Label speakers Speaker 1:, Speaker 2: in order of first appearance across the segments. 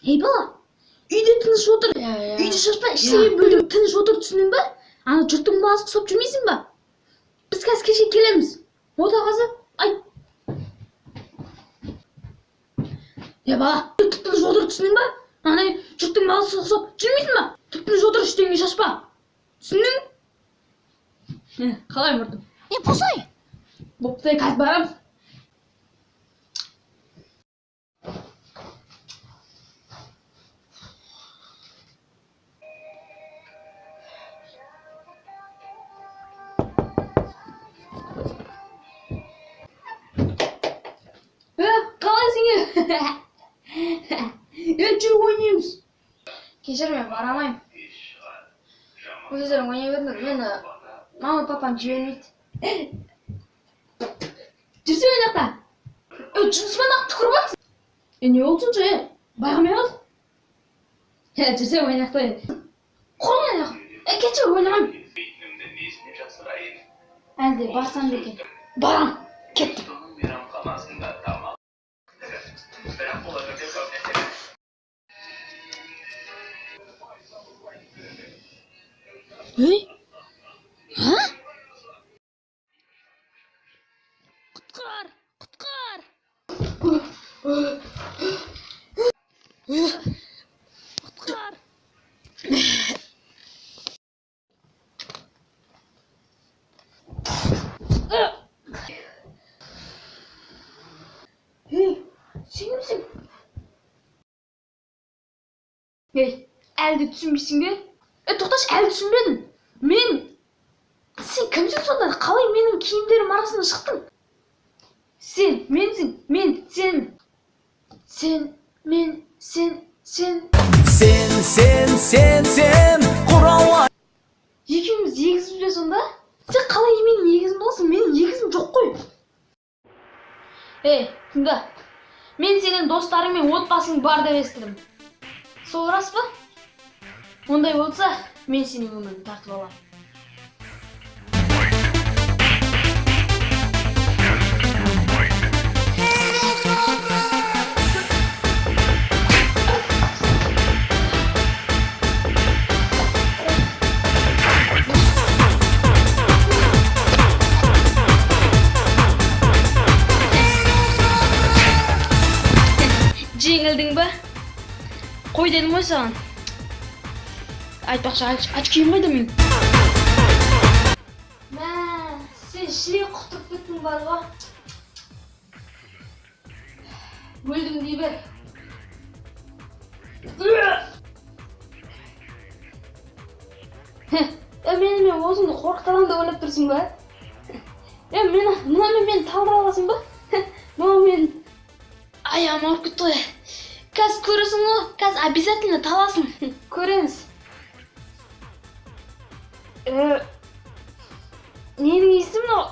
Speaker 1: Ей бала, үйде тыныш отыр. Үйде шашпа, ештеңе бөлме, тыныш отыр, түсіндің ба? Ана жұрттың баласы ұқсап жүрмейсің ба? Біз қазір кеше келеміз. Отағасы, айт. Е бала, тып-тыныш отыр, түсіндің ба? Ана жұрттың баласы ұқсап жүрмейсің ба? Тып-тыныш отыр, ештеңе шашпа. Түсіндің? Қалай мұртым?
Speaker 2: Е, босай.
Speaker 1: Бопты, қазір барамыз. Қалайсың, е? Е, жүр ойнаймыз.
Speaker 2: Кешір, мен бара алмаймын. Өздерің ойнай беріңдер. Мені мама папам жібермейді.
Speaker 1: Жүрсе ойнақта. Е, жынысымен ақ түкіріп жатсың. Е, не болды сонша, е? Байқамай қалдым. Е, жүрсе ойнақта, е. Құрын ойнақ. Е, кетші, ойнамаймын.
Speaker 2: Әлде барсам ба екен?
Speaker 1: Барам, кеттім. Ей? А? Құтқар! Құтқар! Құтқар! Ей, сен кімсің? Ей, әлі де түсінбейсің бе? Е, тоқташы, әлі түсінбедім. Мен... Сен кімсің сонда? Қалай менің киімдерім арасынан шықтың? Сен, менсің, мен, сен. Сен, мен, сен, сен.
Speaker 3: Сен, сен, сен, сен, құралай.
Speaker 1: Екеуміз егізбіз бе сонда? Сен қалай менің егізім боласың? Менің егізім жоқ қой. Ей, тыңда. Мен сенің достарың мен отбасың бар деп естідім. Сол рас па? Ондай болса, мен сенің өміріңді тартып аламын. Жеңілдің ба? Қой дедім ғой саған. Айтпақшы, очкиім қайда менің?
Speaker 2: Мә, сен шірек құтырып кеттің бар ғой.
Speaker 1: Өлдім дей бер. Е, мені мен өзіңді қорқыта аламын деп ойлап тұрсың ба? Е, мынамен мені талдыра аласың ба? Мынау мен аяғым ауырып кетті ғой. Қазір көресің ғой, қазір обязательно таласың. Көреміз. Ненің иісі мынау?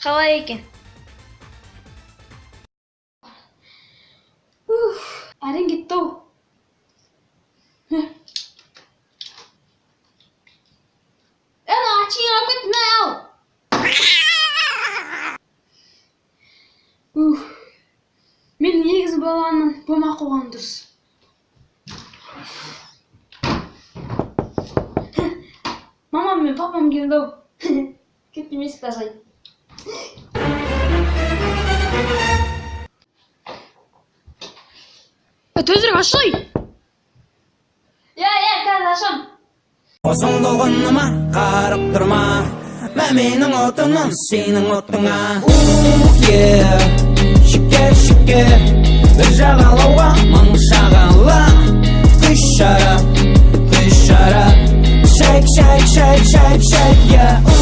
Speaker 1: Қалай екен? Уф, әрең кетті-ау. Е, мына очкиңді алып кет, мына ал. Уф, мен негізі баламын, болмай қойғаным дұрыс. Мамам мен папам келді-ау. Кеттім есікті ашайын. Е, тезірек ашсай. Иә, иә, қазір ашам.
Speaker 3: Қосыңды қарап тұрма. Мә менің отыным, сенің отыңа. Ух, е, шүке, шүке, бір жағалауға мың шағала. Күш шарап, күш шарап. Шейк, шейк, шейк, шейк, шейк, yeah.